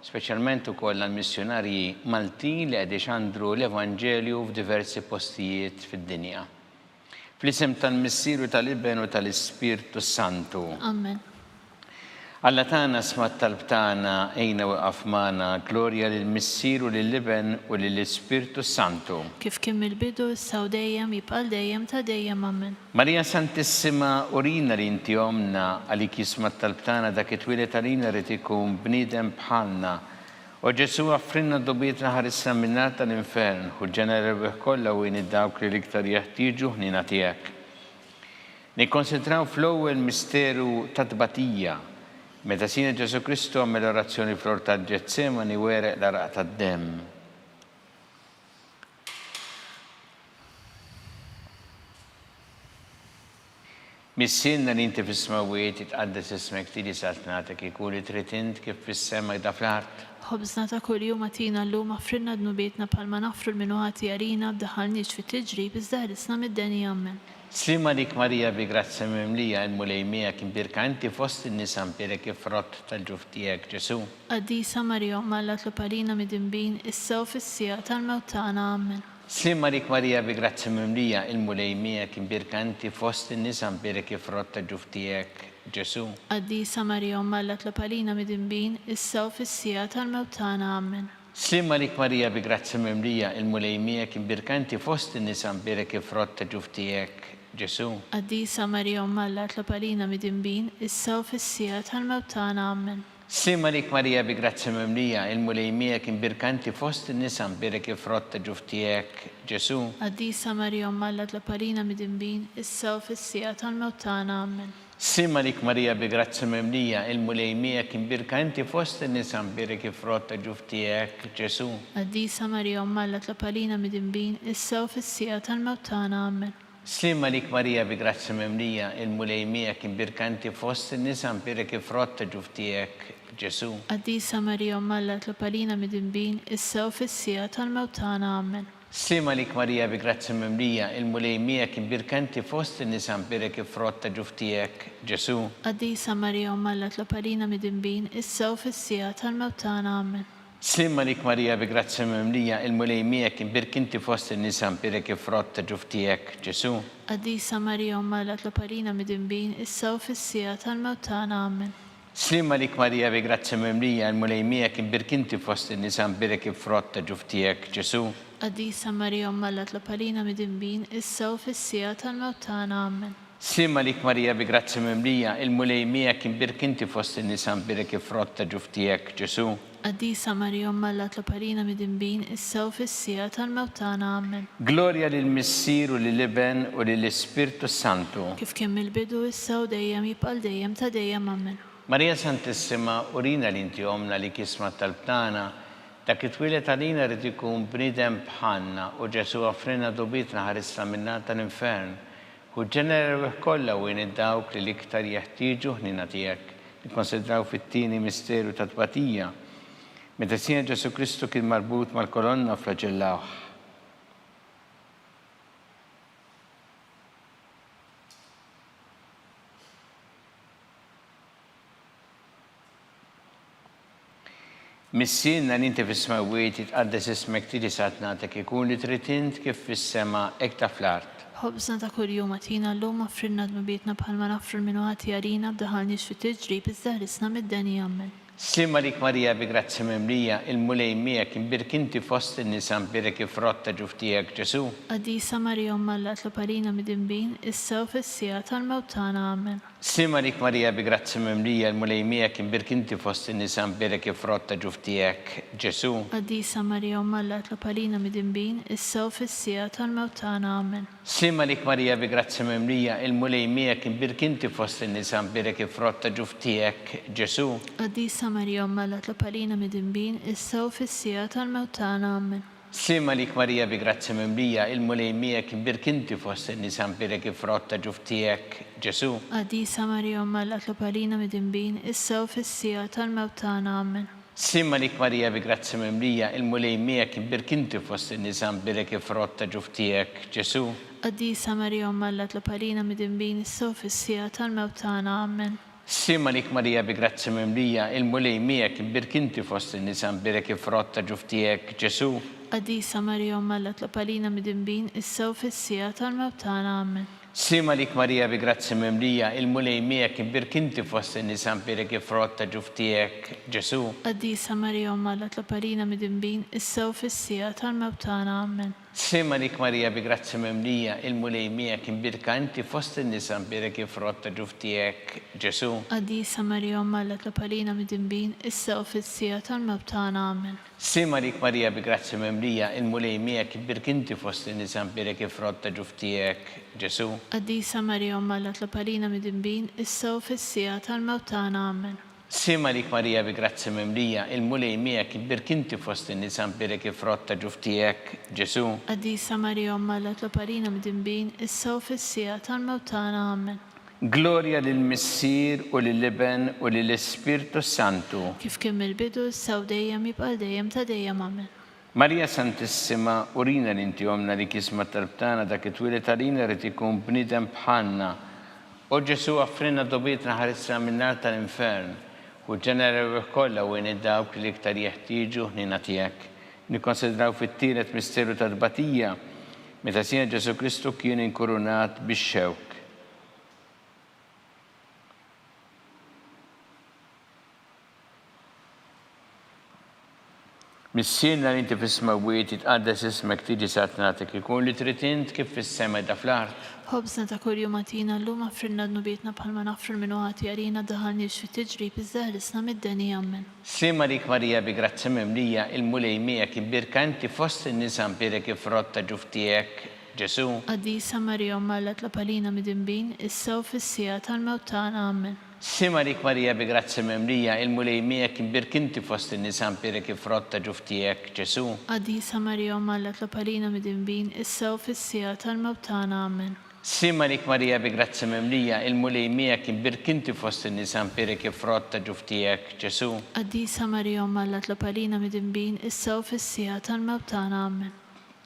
speċjalment ukoll għall-missjunarji Maltin li qed ixandru l-Evanġelju f'diversi postijiet fid-dinja. Fl-isem tal-Missier u tal-Iben u tal-Ispirtu s-Santu. Amen. Alla tagħna sma' t-talb tagħna, għinna u iqaf magħna, glorja lill-Missier u lill-Iben u lill-Ispirtu s-Santu. Kif kien mill-bidu, issa u dejjem, jibqa' għal dejjem ta' dejjem. Amen. Marija Santissima, urina li inti Ommna, għalik jisma' t-talb tagħna dak it-twieled għalina ried ikun bniedem bħalna. O Ġesù, aghfrilna dnubietna ħarisna min-nar tal-infern, ħu l-ġenna l-erwieħ kollha u għin dawk li l-iktar jeħtieġu ħniena tiegħek. Nikkonsidraw fl-ewwel misteru tat-tbatija, meta Sidna Ġesù Kristu għamel orazzjoni fl-Ort tal-Ġetsemani u għereq l-għaraq tad-demm. Missierna li inti fis-smewwiet, jitqaddes ismek, tiġi saltnatek, ikun li trid int kif fis-sema hekk fl-art. Ħobżna ta' kuljum agħtina llum, aghfrilna dnubietna bħalma naghfru 'l min hu ħati għalina, ddaħħalniex fit-tiġrib, iżda ħlisna mid-deni. Ammen. Sliem għalik Marija bi grazzja mimlija, il-Mulej miegħek, imbierka inti fost in-nisa mbierek il-frott tal-ġuf tiegħek, Ġesù. Qaddisa Marija Omm Alla tlob għalina midinbin, issa u fis-siegħa tal-mewt tagħna. Ammen. Sliem għalik Marija bi grazzja mimlija, il-Mulej miegħek, imbierka inti fost in-nisa mbierek il-frott tal-ġuf tiegħek, Ġesù. Qaddisa Marija Omm Alla tlob għalina midinbin, issa u fis-siegħa tal-mewt tagħna. Ammen. Sliem għalik Marija bi grazzja mimlija, il-Mulej miegħek, imbierka inti fost in-nisa mbierek il-frott ta' ġuf tiegħek, Ġesù. Qaddisa Marija Omm Alla itlob għalina midinbin, issa u fis-siegħa tal-mewt tagħna. Ammen. Sliem għalik Marija bi grazzja mimlija, il-Mulej miegħek, imbierka inti fost in-nisa mbierek il-frott ta' ġuf tiegħek, Ġesù. Qaddisa Marija Omm Alla itlob għalina midinbin, issa u fis-siegħa tal-mewt tagħna. Ammen. Sliem għalik Marija bi grazzja mimlija, il-Mulej miegħek, imbierka inti fost in-nisa mbierek il-frott ta' ġuf tiegħek, Ġesù. Qaddisa Marija Omm Alla tlob għalina midinbin, issa u fis-siegħa tal-mewt tagħna. Ammen. Sliem għalik Marija bi grazzja mimlija, il-Mulej miegħek, imbierka inti fost in-nisa mbierek il-frott ta' ġuf tiegħek, Ġesù. Qaddisa Marija Omm Alla tlob għalina midinbin, issa u fis-siegħa tal-mewt tagħna. Ammen. Sliem għalik Marija bi grazzja mimlija, il-Mulej miegħek, imbierka inti fost in-nisa mbierek il-frott ta' ġuf tiegħek, Ġesù. Qaddisa Marija Omm Alla tlob għalina midinbin, issa u fis-siegħa tal-mewt tagħna. Ammen. Sliem għalik Marija bi grazzja mimlija, il-Mulej miegħek, imbierk inti fost in-nisa mbierek il-frott ta' ġuf tiegħek, Ġesù. Qaddisa Marija Omm Alla tlob għalina midinbin, issa u fis-siegħa tal-mewt tagħna. Ammen. Sliem għalik Marija bi grazzja mimlija, il-Mulej miegħek, imbierk inti fost in-nisa mbierek il-frott ta' ġuf tiegħek, Ġesù. Qaddisa Marija Omm Alla tlob għalina midinbin, issa u fis-siegħa tal-mewt tagħna. Ammen. Sliem għalik Marija bi grazzja mimlija, il-Mulej miegħek, imbierk inti fost in-nisa mbierek il-frott ta' ġuf tiegħek, Ġesù. Qaddisa Marija Omm Alla tlob għalina midinbin, issa u fis-siegħa tal-mewt tagħna. Ammen. Glorja lill-Missier u lill-Iben u lill-Ispirtu s-Santu. Kif kien mill-bidu, issa u dejjem, jibqa' għal dejjem ta' dejjem. Ammen. Marija Santissima, urina li inti Ommna li kisma t-talb tagħna. Dak li twieled għalina ried ikun bniedem bħalna, u Ġesù offrilna dubitna ħarisna min-nar tal-infern. Hu ġenera l-erwieħ kollha u għin dawk li l-iktar jeħtieġu ħniena tiegħek. Nikkonsidraw fit-tieni misteru ta' tbatija, meta Sidna Ġesù Kristu kien marbut mal-kolonna u flaġellawh. Missierna li inti fis-smewwiet, jitqaddes ismek, tiġi saltnatek, ikun li trid int kif fis-sema hekk ta' fl-art. Ħobżna ta' kuljum agħtina llum, aghfrilna dnubietna bħalma naghfru 'l min hu ħati għalina, b'daħalniex fit-tiġrib iżda ħlisna mid-deni. Ammen. Sliem għalik Marija bi grazzja mimlija, il-Mulej miegħek, imbierk inti fost in-nisa mbierek il-frott ta' ġuf tiegħek Ġesù. Qaddisa Marija Omm Alla itlob għalina midinbin, issa u fis-siegħa tal-mewt tagħna. Ammen. Sliem għalik Marija bi grazzja mimlija, il-Mulej miegħek, imbierk inti fost in-nisa mbierek il-frott ta' ġuf tiegħek Ġesù. Qaddisa Marija Omm Alla itlob għalina midinbin, issa u fis-siegħa tal-mewt tagħna. Ammen. Sliem għalik Marija bi grazzja mimlija, il-Mulej miegħek, imbierk inti fost in-nisa mbierek il-frott ta' ġuf tiegħek, Ġesù. Qaddisa Marija Omm Alla tlob għalina midinbin, issa u fis-siegħa tal-mewt tagħna. Ammen. Sliem għalik Marija bi grazzja mimlija, il-Mulej miegħek, imbierk inti fost in-nisa mbierek il-frott ta' ġuf tiegħek, Ġesù. Qaddisa Marija Omm Alla tlob għalina midinbin, issa u fis-siegħa tal-mewt tagħna. Ammen. Sliem għalik Marija bi grazzja mimlija, il-Mulej miegħek, imbierk inti fost in-nisa mbierek il-frott ta' ġuf tiegħek, Ġesù. Qaddisa Marija Omm Alla tlob għalina midinbin issa u fis-siegħa tal-mewt tagħna. Ammen. Sliem għalik Marija bi grazzja mimlija, il-Mulej miegħek, imbierk inti fost in-nisa mbierek il-frott ta' ġuf tiegħek, Ġesù. Qaddisa Marija Omm Alla tlob għalina midinbin issa u fis-siegħa tal-mewt tagħna. Ammen. Sliem għalik Marija bi grazzja mimlija, il-Mulej miegħek, imbierk inti fost in-nisa mbierek il-frott ta' ġuf tiegħek, Ġesù. Qaddisa Marija Omm Alla tlob għalina midinbin, issa u fis-siegħa tal-mewt tagħna. Ammen. Sliem għalik Marija bi grazzja mimlija, il-Mulej miegħek, imbierka inti fost in-nisa mbierek il-frott ta' ġuf tiegħek, Ġesù. Qaddisa Marija Omm Alla tlob għalina midinbin, issa u fis-siegħa tal-mewt tagħna. Ammen. Sliem għalik Marija bi grazzja mimlija, il-Mulej miegħek, imbierk inti fost in-nisa mbierek il-frott ta' ġuf tiegħek, Ġesù. Qaddisa Marija Omm Alla tlob għalina midinbin, issa u fis-siegħa tal-mewt tagħna. Ammen. Sliem għalik Marija bi grazzja mimlija, il-Mulej miegħek, imbierk inti fost in-nisa mbierek il-frott ta' ġuf tiegħek, Ġesù. Qaddisa Marija Omm Alla tlob għalina midinbin, issa u fis-siegħa tal-mewt tagħna. Ammen. Glorja lill-Missier u lill-Iben u lill-Ispirtu s-Santu. Kif kien mill-bidu, issa u dejjem, jibqa' għal dejjem ta' dejjem. Amen. Marija Santissima, urina li inti Ommna li kisma t-talb tagħna dak it-twieled għalina ried ikun bniedem bħalna. O Ġesù offrilna dobietna ħarisna min-nar tal-infern. Ħu ġenna l-erwieħ kollha u għin dawk li l-iktar jeħtieġu ħniena tiegħek. Nikkonsidraw fit-tielet misteru ta' tbatija, meta Sidna Ġesù Kristu kien inkurunat bix-xewk. Missierna li inti fis-smewwiet, jitqaddes ismek, tiġi saltnatek, ikun li trid int kif fis-sema qiegħda fl-art. Ħobżna ta' kuljum agħtina llum, aghfrilna dnubietna bħalma naghfru 'l min hu ħati għalina, daħalniex fit-tiġrib iżda ħlisna mid-deni. Ammen. Sliem għalik Marija bi grazzja mimlija, il-Mulej miegħek, imbierka inti fost in-nisa mbierek il-frott ta' ġuf tiegħek, Ġesù. Qaddisa Marija Omm Alla tlob għalina midinbin, issa u fis-siegħa tal-mewt tagħna. Ammen. Sliem għalik Marija bi grazzja mimlija, il-Mulej miegħek, imbierk inti fost in-nisa mbierek il-frott ta' ġuf tiegħek, Ġesù. Qaddisa Marija Omm Alla tlob għalina midinbin, issa u fis-siegħa tal-mewt tagħna. Ammen. Sliem għalik Marija bi grazzja mimlija, il-Mulej miegħek, imbierk inti fost in-nisa mbierek il-frott ta' ġuf tiegħek, Ġesù. Qaddisa Marija Omm Alla tlob għalina midinbin, issa u fis-siegħa tal-mewt tagħna. Ammen.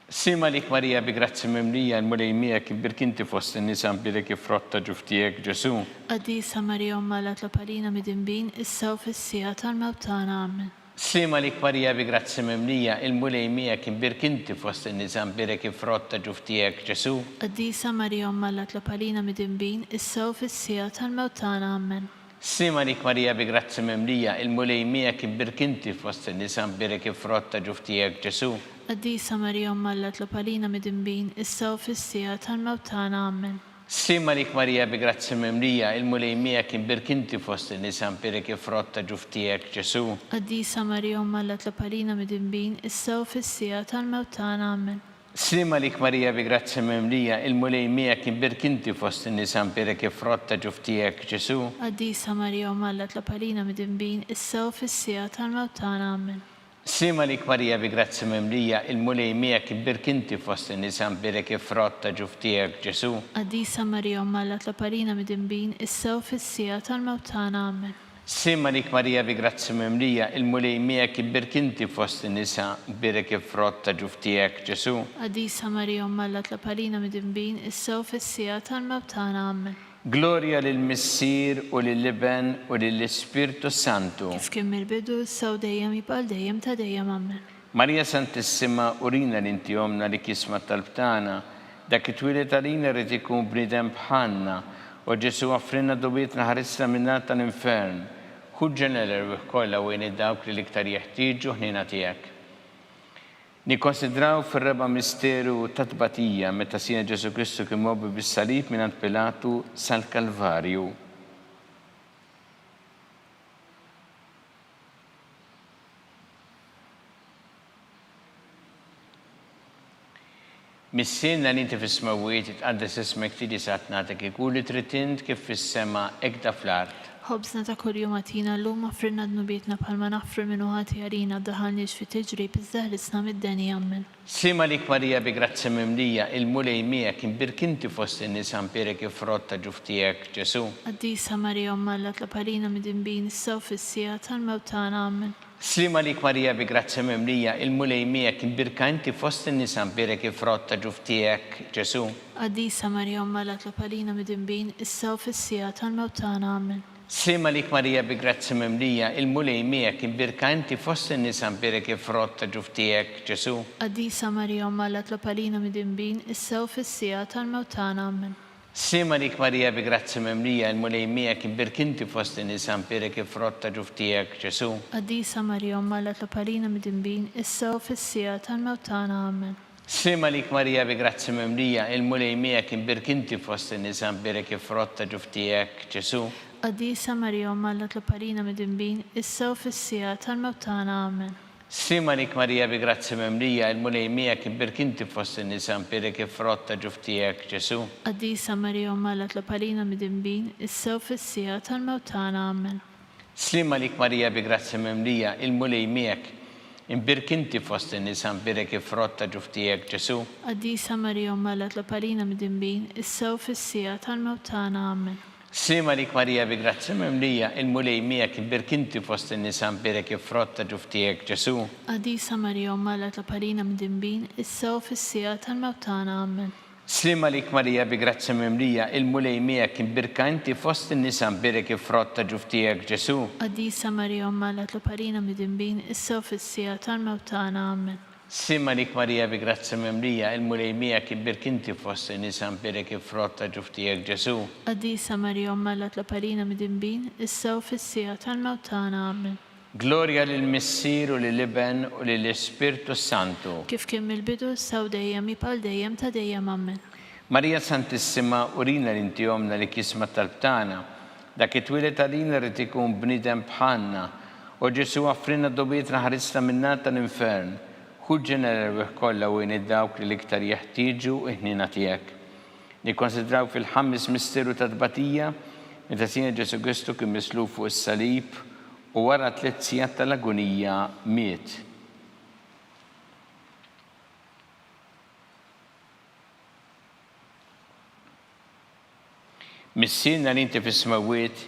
Sliem għalik Marija bi grazzja mimlija, il-Mulej miegħek, imbierk inti fost in-nisa mbierek il-frott ta' ġuf tiegħek, Ġesù. Qaddisa Marija Omm Alla tlob għalina midinbin, issa u fis-siegħa tal-mewt tagħna. Ammen. Sliem għalik Marija bi grazzja mimlija, il-Mulej miegħek, imbierk inti fost in-nisa mbierek il-frott ta' ġuf tiegħek, Ġesù. Qaddisa Marija Omm Alla tlob għalina midinbin, issa u fis-siegħa tal-mewt tagħna. Ammen. Sliem għalik Marija bi grazzja mimlija, il-Mulej miegħek imbierk inti fost in-nisa mbierek il-frott ta' ġuf tiegħek Ġesù. Qaddisa Marija Omm Alla tlob għalina midinbin, issa u fis-siegħa tal-mewt tagħna. Ammen. Sliem għalik Marija bi grazzja mimlija, il-Mulej miegħek imbierk inti fost in-nisa mbierek il-frott ta' ġuf tiegħek Ġesù. Qaddisa Marija Omm Alla tlob għalina midinbin, issa u fis-siegħa tal-mewt tagħna. Ammen. Sliem għalik Marija bi grazzja mimlija, il-Mulej miegħek imbierk inti fost in-nisa mbierek il-frott ta' ġuf tiegħek, Ġesù. Qaddisa Marija Omm Alla tlob għalina midinbin, issa u fis-siegħa tal-mewt tagħna. Ammen. Sliem għalik Marija bi grazzja mimlija, il-Mulej miegħek imbierk inti fost in-nisa mbierek il-frott ta' ġuf tiegħek, Ġesù. Qaddisa Marija Omm Alla tlob għalina midinbin, issa u fis-siegħa tal-mewt tagħna. Ammen. Sliem għalik Marija bi grazzja mimlija, il-Mulej miegħek ibbierk inti fost in-nisa, bierek il-frott ta' ġuf tiegħek, Ġesù. Qaddisa Marija Omm Alla tlob għalina midinbin, issa u fis-siegħa tal-mewt tagħna. Ammen. Glorja lill-Missier u lill-Iben u lill-Ispirtu s-Santu. Kif kien mill-bidu, issa u dejjem, jibqa' għal dejjem ta' dejjem. Ammen. Marija Santissima, urina li inti Ommna li kisma t-talb tagħna, Dak li twieled għalina ried ikun bniedem bħalna. O Ġesù offrilna dnubietna ħarisna min-nar tal-infern. Ħu ġenna l-erwieħ kollha u għin dawk li l-iktar jeħtieġu ħniena tiegħek. Nikkonsidraw fir-raba' misteru tat-tbatija meta Sidna Ġesù Kristu kien mgħobbi bis-salib mingħand Pilatu sal-Kalvarju. Missierna li inti fis-smewwiet, jitqaddes ismek, tiġi saltnatek, ikun li trid int kif fis-sema hekk da fl-art. Ħobżna ta' kuljum agħtina llum, aghfrilna dnubietna bħalma naghfru 'l min hu ħati għalina, ddaħħalniex fi tiġrib, iżda ħlisna mid-deni. Ammen. Sliem għalik Marija bi grazzja mimlija, il-Mulej miegħek, imbierk inti fost in-nisa mbierek il-frott ta' ġuf tiegħek, Ġesù. Qaddisa Marija Omm Alla tlob għalina midinbin, issa u fis-siegħa tal-mewt tagħna. Ammen. Sliem għalik Marija bi grazzja mimlija, il-Mulej miegħek, imbierka inti fost in-nisa mbierek il-frott ta' ġuf tiegħek, Ġesù. Qaddisa Marija Omm Alla tlob għalina midinbin, issa u fis-siegħa tal-mewt tagħna. Ammen. Sliem għalik Marija bi grazzja mimlija, il-Mulej miegħek, imbierka inti fost in-nisa mbierek il-frott ta' ġuf tiegħek, Ġesù. Qaddisa Marija Omm Alla tlob għalina midinbin, issa u fis-siegħa tal-mewt tagħna. Ammen. Sliem għalik Marija bi grazzja mimlija, il-Mulej miegħek, imbierk inti fost in-nisa mbierek il-frott ta' ġuf tiegħek, Ġesù. Qaddisa Marija Omm Alla tlob għalina midinbin, issa u fis-siegħa tal-mewt tagħna. Ammen. Sliem għalik Marija bi grazzja mimlija, il-Mulej miegħek, imbierk inti fost in-nisa mbierek il-frott ta' ġuf tiegħek, Ġesù. Qaddisa Marija Omm Alla tlob għalina midinbin, issa u fis-siegħa tal-mewt tagħna. Ammen. Sliem għalik Marija bi grazzja mimlija, il-Mulej miegħek, imbierk inti fost in-nisa mbierek il-frott ta' ġuf tiegħek, Ġesù. Qaddisa Marija Omm Alla tlob għalina midinbin, issa u fis-siegħa tal-mewt tagħna. Ammen. Sliem għalik Marija bi grazzja mimlija, il-Mulej miegħek, imbierk inti fost in-nisa mbierek il-frott ta' ġuf tiegħek, Ġesù. Qaddisa Marija Omm Alla tlob għalina midinbin, issa u fis-siegħa tal-mewt tagħna. Ammen. Sliem għalik Marija bi grazzja mimlija, il-Mulej miegħek, imbierk inti fost in-nisa mbierek il-frott ta' ġuf tiegħek, Ġesù. Qaddisa Marija Omm Alla tlob għalina midinbin, issa u fis-siegħa tal-mewt tagħna. Ammen. Sliem għalik Marija bi grazzja mimlija, il-Mulej miegħek, imbierka inti fost in-nisa mbierek il-frott ta' ġuf tiegħek, Ġesù. Qaddisa Marija Omm Alla tlob għalina midinbin, issa u fis-siegħa tal-mewt tagħna. Ammen. Sliem għalik Marija bi grazzja mimlija, il-Mulej miegħek, imbierk inti fost in-nisa mbierek il-frott ta' ġuf tiegħek Ġesù. Qaddisa Marija Omm Alla tlob għalina midinbin, issa u fis-siegħa tal-mewt tagħna. Ammen. Glorja lill-Missier u lill-Iben u lill-Ispirtu s-Santu. Kif kien mill-bidu, issa u dejjem, jibqa' għal dejjem ta' dejjem. Ammen. Marija Santissima, urina li inti Ommna li kisma t-talb tagħna. Dak it-twieled għalina ried ikun bniedem bħalna. O Ġesù għaffrilna dnubietna ħarisna min-nar tal-infern. Ħu l-ġenna l-erwieħ kollha u għin dawk li l-iktar jeħtieġu l-ħniena tiegħek. Nikkonsidraw fil-ħames misteru ta' tbatija, meta Sidna Ġesù Kristu kien mislub fuq is-salib u wara tlett sigħat tal-agunija miet. Missierna li inti fis-smewwiet,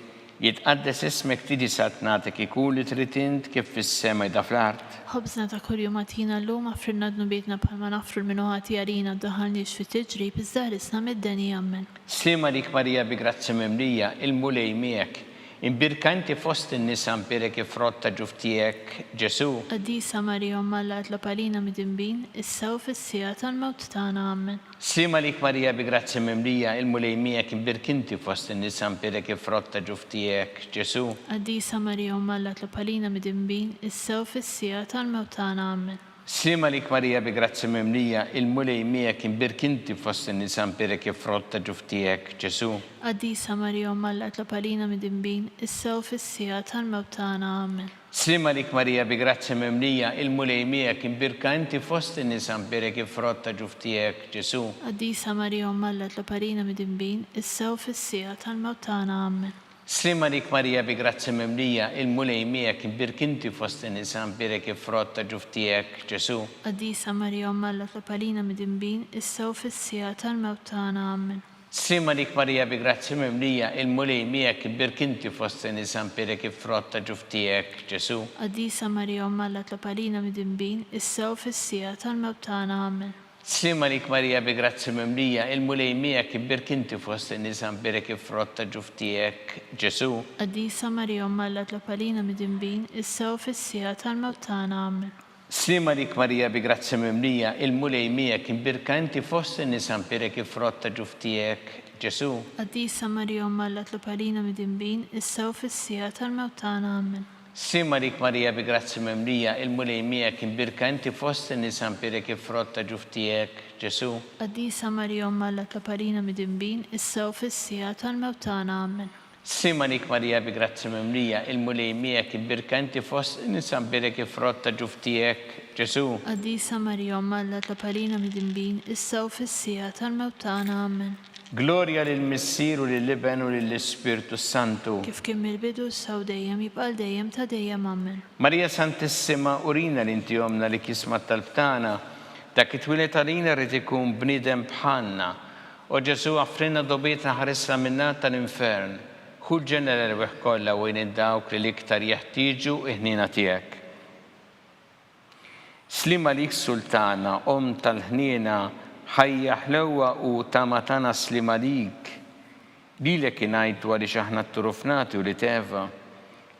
jitqaddes ismek tiġi saltnatek ikun li trid int kif fis-sema jda fl-art. Ħobżna ta' kuljum agħtina llum, aghfrilna dnubietna bħalma naghfru 'l min hu ħati għalina, ddaħħalniex fit-tiġrib, iżda ħlisna mid-deni. Ammen. Sliem għalik Marija bi grazzja mimlija, il-Mulej miegħek. Imbierka inti fost in-nisa mbierek il-frott ta' ġuf tiegħek, Ġesù. Qaddisa Marija Omm Alla itlob għalina midinbin, issa u fis-siegħa tal-mewt tagħna. Ammen. Sliem għalik Marija bi grazzja mimlija, il-Mulej miegħek imbierk inti fost in-nisa mbierek il-frott ta' ġuf tiegħek, Ġesù. Qaddisa Marija Omm Alla itlob għalina midinbin, issa u fis-siegħa tal-mewt tagħna. Ammen. Sliem għalik Marija bi grazzja mimlija, il-Mulej miegħek imbierk inti fost in-nisa mbierek il-frott ta' ġuf tiegħek, Ġesù. Qaddisa Marija Omm Alla itlob għalina midinbin, issa u fis-siegħa tal-mewt tagħna. Ammen. Sliem għalik Marija bi grazzja mimlija, il-Mulej miegħek, imbierka inti fost in-nisa mbierek il-frott ta' ġuf tiegħek, Ġesù. Qaddisa Marija Omm Alla itlob għalina midinbin, issa u fis-siegħa tal-mewt tagħna. Ammen. Sliem għalik Marija bi grazzja mimlija, il-Mulej miegħek, imbierk inti fost in-nisa mbierek il-frott ta' ġuf tiegħek, Ġesù. Qaddisa Marija Omm Alla itlob għalina midinbin, issa u fis-siegħa tal-mewt tagħna. Ammen. Sliem għalik Marija bi grazzja mimlija, il-Mulej miegħek, imbierk inti fost in-nisa mbierek il-frott ta' ġuf tiegħek, Ġesù. Qaddisa Marija Omm Alla itlob għalina midinbin, issa u fis-siegħa tal-mewt tagħna. Ammen. Sliem għalik Marija bi grazzja mimlija, il-Mulej miegħek, imbierk inti fost in-nisa mbierek il-frott ta' ġuf tiegħek, Ġesù. Qaddisa Marija Omm Alla itlob għalina midinbin, issa u fis-siegħa tal-mewt tagħna. Ammen. Sliem għalik Marija bi grazzja mimlija, il-Mulej miegħek, imbierka inti fost in-nisa mbierek il-frott ta' ġuf tiegħek, Ġesù. Qaddisa Marija Omm Alla itlob għalina midinbin, issa u fis-siegħa tal-mewt tagħna. Ammen. Sliem għalik Marija bi grazzja mimlija, il-Mulej miegħek, imbierka inti fost in-nisa mbierek il-frott ta' ġuf tiegħek, Ġesù. Qaddisa Marija Omm Alla itlob għalina midinbin, issa u fis-siegħa tal-mewt tagħna. Ammen. Sliem għalik Marija bi grazzja mimlija, il-Mulej miegħek, imbierka inti fost in-nisa mbierek il-frott ta' ġuf tiegħek, Ġesù. Qaddisa Marija Omm Alla itlob għalina midinbin, issa u fis-siegħa tal-mewt tagħna. Ammen. Glorja lill-Missier u lill-Iben u lill-Ispirtu s-Santu. Kif kien mill-bidu, issa u dejjem, jibqa' għal dejjem ta' dejjem. Ammen. Marija Santissima, urina li inti Ommna li kisma t-talb tagħna. Dak it-twieled għalina ried ikun bniedem bħalna. O Ġesù, aghfrilna dnubietna ħarisna min-nar tal-infern. Ħu l-ġenna l-erwieħ kollha u għin 'il dawk li l-iktar jeħtieġu l-ħniena tiegħek. Sliem għalik Sultana, Omm tal-ħniena, ħajja, ħlewwa u tama tagħna sliem għalik. Lilek ingħajtu għaliex aħna tturufnati wlied Eva.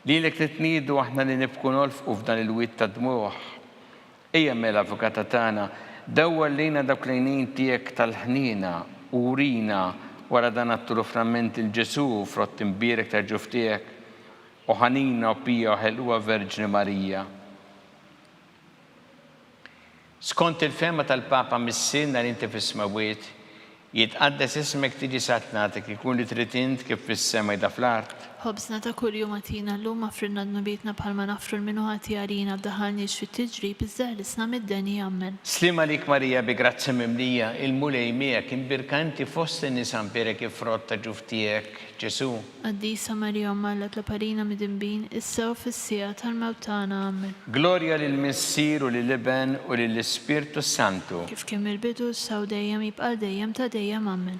Lilek nitniedu aħna li nibku nolfqu f'dan il-wied ta' dmugħ. Ejja mela, Avukata tagħna, dawwar lejna dawk l-għajnejn tiegħek tal-ħniena u urina wara dan għat-turuframent lil Ġesù, frott imbierek tal-ġuf tiegħek, o ħanina, o pija, o ħelwa Verġni Marija. Skont il-fehma tal-Papa Missierna li inti fis-smewwiet, Jitqaddes ismek tiġi saltnatek ikun li trid int kif fis-sema jda fl-art. Ħobżna ta' kuljum agħtina llum aghfrilna dnubietna bħalma naghfru 'l min hu ħati għalina ddaħħalniex fit-tiġrib iżda eħlisna mid-deni. Ammen. Sliem għalik Marija bi grazzja mimlija, il-Mulej miegħek, imbierka inti fost in-nisa mbierek il-frott ta' ġuf tiegħek, Ġesù. Qaddisa Marija Omm Alla itlob għalina midinbin, issa u fis-siegħa tal-mewt tagħna. Ammen. Glorja lill-Missier u lill-Iben u lill-Ispirtu s-Santu. Kif kien mill-bidu, issa u dejjem, jibqa' għal dejjem ta' dejjem. Ammen.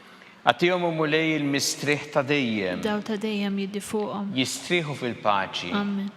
Agħtihom, o Mulej, il-mistrieħ ta' dejjem. Id-dawl ta' dejjem jiddi fuqhom. Jistrieħu fil-paċi. Ammen.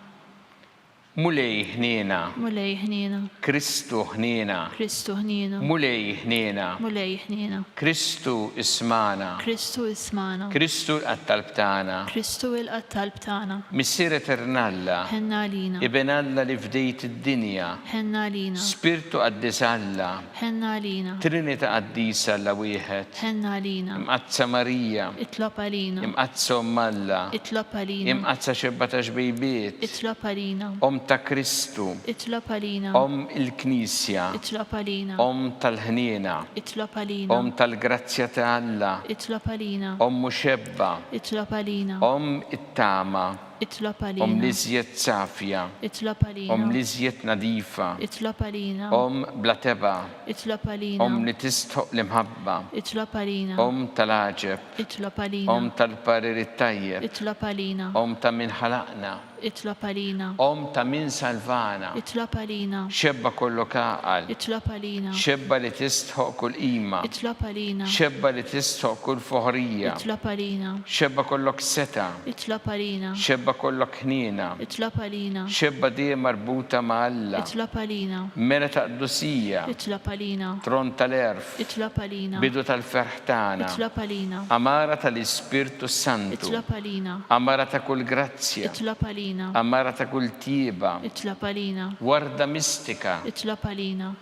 Mulej ħniena. Mulej ħniena. Kristu ħniena. Kristu ħniena. Mulej ħniena. Mulej ħniena. Kristu ismagħna. Kristu ismagħna. Kristu ilqa' t-talb tagħna. Kristu ilqa' t-talb tagħna. Missier Etern Alla. Ħenn għalina. Iben Alla li fdejt id-dinja. Ħenn għalina. Spirtu Qaddis Alla. Ħenn għalina. Trinita Qaddisa Alla wieħed. Ħenn għalina. Imqaddsa Marija. Itlob għalina. Imqaddsa Omm Alla. Itlob għalina. Imqaddsa xebba ta' xbejbiet. Itlob għalina. Omm. ta' Kristu. Itlob għalina. Omm il-Knisja. Itlob għalina. Omm tal-ħniena. Itlob għalina. Omm tal-grazzja ta' Alla. Itlob għalina. Omm muxebba. Itlob għalina. Omm it-tama. Itlob għalina. Omm l-iżjed safja. Itlob għalina. Omm l-iżjed nadifa. Itlob għalina. Omm bla tebgħa. Itlob għalina. Omm li tistħoqq l-imħabba. Itlob għalina. Omm tal-għaġeb. Itlob għalina. Omm tal-parir it-tajjeb. Itlob għalina. Omm ta' min ħalaqna. Itlob għalina. Omm ta' min salvana. Itlob għalina. Xebba kollok għaqal. Itlob għalina. Xebba li tistħoqq kull qima. Itlob għalina. Xebba li tistħoqq kull foħrija. Itlob għalina. Xebba kollok setgħa. Itlob għalina. Xebba kollok ħniena. Itlob għalina. Xebba dejjem marbuta ma' Alla. Itlob għalina. Mera ta' qdusija. Itlob għalina. Tron tal-għerf. Itlob għalina. Bidu tal-ferħ tagħna. Itlob għalina. Għamara tal-Ispirtu s-Santu. Itlob għalina. Għamara ta' kull grazzja. Itlob għalina. Għamara ta' kull tjieba. Itlob għalina. Warda mistika. Itlob għalina.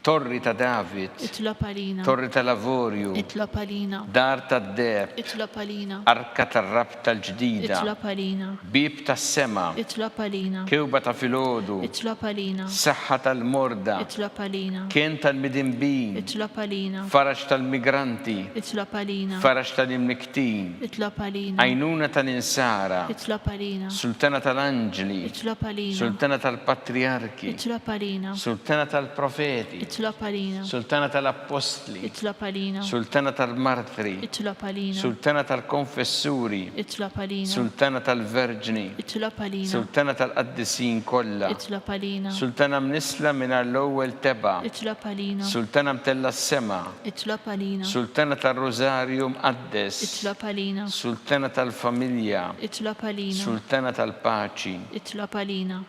Torri ta' David. Itlob għalina. Torri tal-avorju. Itlob għalina. Dar tad-deheb. Itlob għalina. Arka tar-rabta l-ġdida. Itlob għalina. Bieb tas-sema. Itlob għalina. Kewba ta' filgħodu. Itlob għalina. Saħħa tal-morda. Itlob għalina. Kenn tal-midinbin. Itlob għalina. Faraġ tal-migranti. Itlob għalina. Faraġ tal-imnikktin. Itlob għalina. Għajnuna tal-insara. Itlob għalina. Sultana tal-anġli. Itlob għalina. Sultana tal-patrijarki. Itlob għalina. Sultana tal-profeti. Itlob għalina. Sultana tal-appostli. Itlob għalina. Sultana tal-martri. Itlob għalina. Sultana tal-konfessuri. Itlob għalina. Sultana tal-verġni. Itlob għalina. Sultana tal-qaddisin kollha. Itlob għalina. Sultana mnissla mingħajr l-ewwel tebgħa. Itlob għalina. Sultana mtellgħa s-sema. Itlob għalina. Sultana tar-Rużarju Mqaddes. Itlob għalina. Sultana tal-familja. Itlob għalina. Sultana tal-paċi. Itlob għalina.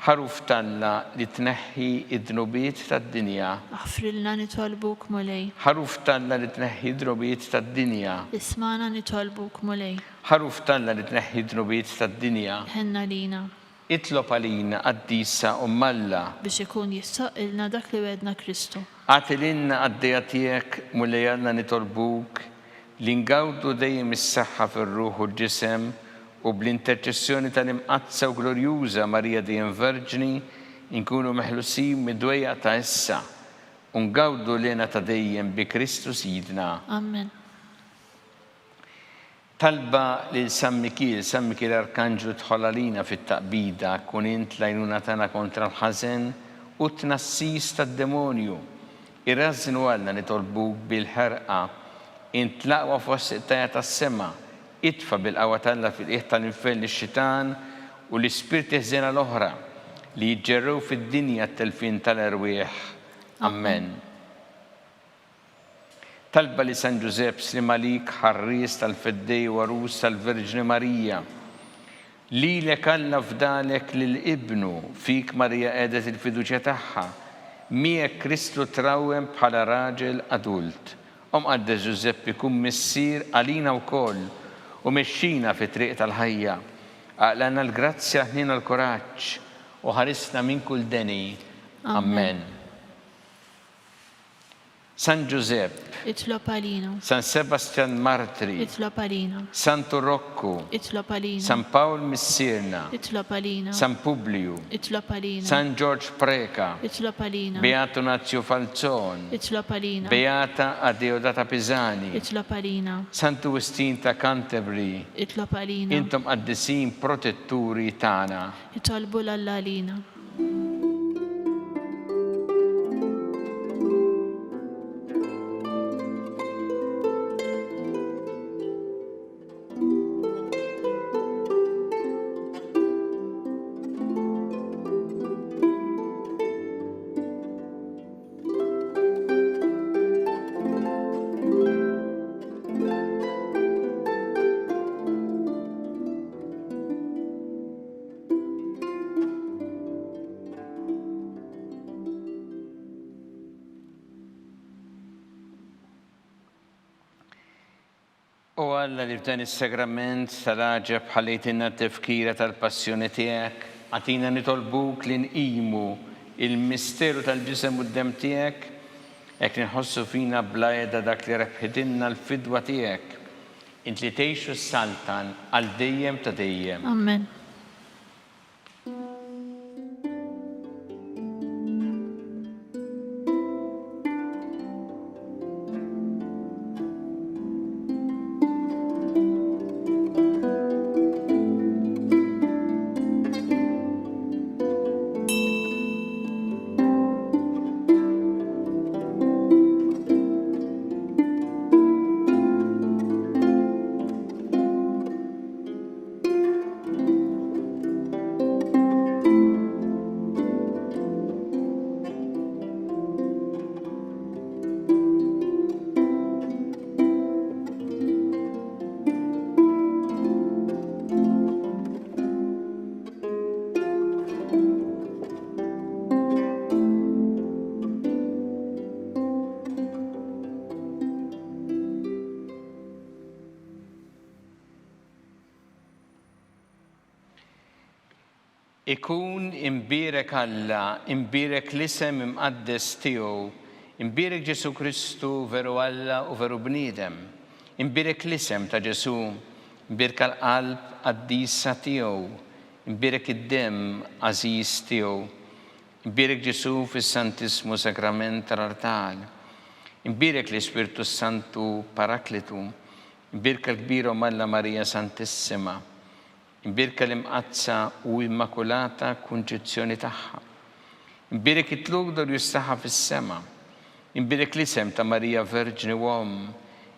Ħaruf t'Alla li tneħħi d-dnubiet tad-dinja. Aħfrilna nitolbuk, Mulej. Ħaruf t'Alla li tneħħi d-dnubiet tad-dinja. Ismagħna nitolbuk, Mulej. Ħaruf t'Alla li tneħħi d-dnubiet tad-dinja. Ħenn għalina. Itlob għalina, qaddisa Omm Alla. Biex ikun jistħoqqilna dak li wegħedna Kristu. Agħti lilna qaddejja tiegħek, Mulej Alla nitolbuk, li ngawdu dejjem is-saħħa fir-ruħ u l-ġisem u bl-interċessjoni tal-Imqaddsa u Glorjuża Marija Dejjem Verġni nkunu meħlusin mid-dwejjaq ta' issa u ngawdu l-hena ta' dejjem bi Kristu Sidna. Amen. Talba lil San Mikiel, San Mikiel Arkanġlu dħol għalina fit-taqbida, kun int l-għajnuna tagħna kontra l-ħażen u t-tnassis tad-demonju. Irażżnu Alla nitolbuk bil-ħerqa, int l-aqwa fost il-qtajja' tas-sema, itfa' bil-qawwa t'Alla fil-qiegħ tal-infern lix-xitan u l-ispirti ħżiena l-oħra li jiġġerrew fid-dinja għat-telfien tal-erwieħ. Ammen. Talba li San Ġużepp sliem għalik ħarries tal-Feddej u għarus tal-Verġni Marija. Lilek Alla fdalek lil Ibnu, fik Marija qegħdet il-fiduċja tagħha. Miegħek Kristu trawwem bħala raġel adult. O Mqaddes Ġużeppi kun missier għalina wkoll u mexxina fit-triq tal-ħajja. Aqlagħna l-grazzja, ħniena l-kuraġġ u ħarisna minn kull deni. Ammen. San Ġużepp. Itlob għalina. San Sebastjan Martri. Itlob għalina. Santu Rokku. Itlob għalina. San Pawl Missierna. Itlob għalina. San Publiju. Itlob għalina. San Ġorġ Preca. Itlob għalina. Beatu Nazju Falzon. Itlob għalina. Beata Adeodata Pisani. Itlob għalina. Santu Wistin ta' Canterbury. Itlob għalina. Intom qaddisin protetturi tagħna. Itolbu 'l Alla għalina. O Alla li f'dan is-sagrament tal-għaġeb ħallejtilna t-tifkira tal-passjoni tiegħek, agħtina nitolbuk li nqimu il-misteru tal-ġisem u d-demm tiegħek, hekk li nħossu fina bla heda dak li rebħitilna l-fidwa tiegħek. Int li tgħix u ssaltan għal dejjem ta' dejjem. Amen. Imbierek Alla, imbierek l-isem imqaddes tiegħu, imbierek Ġesù Kristu, veru Alla u veru bniedem. Imbierek l-isem ta' Ġesù, imbierka l-qalb qaddisa tiegħu, imbierek id-demm għażiż tiegħu. Imbierek Ġesù fis-Santissmu Sagrament tal-artal. Imbierek l-Ispirtu s-Santu Paraklitu. Imbierka l-kbira Omm Alla Marija Santissima. Imbierka l-Imqaddsa u Immakulata Kunċizzjoni tagħha. Imbierek it-tlugħ glorjuż tagħha fis-sema. Imbierek l-isem ta' Marija Verġni u Omm.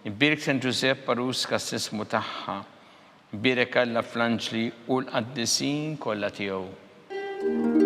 Imbierek San Ġużepp għarus kastissmu tagħha. Imbierek Alla fl-anġli u l-qaddisin kollha tiegħu.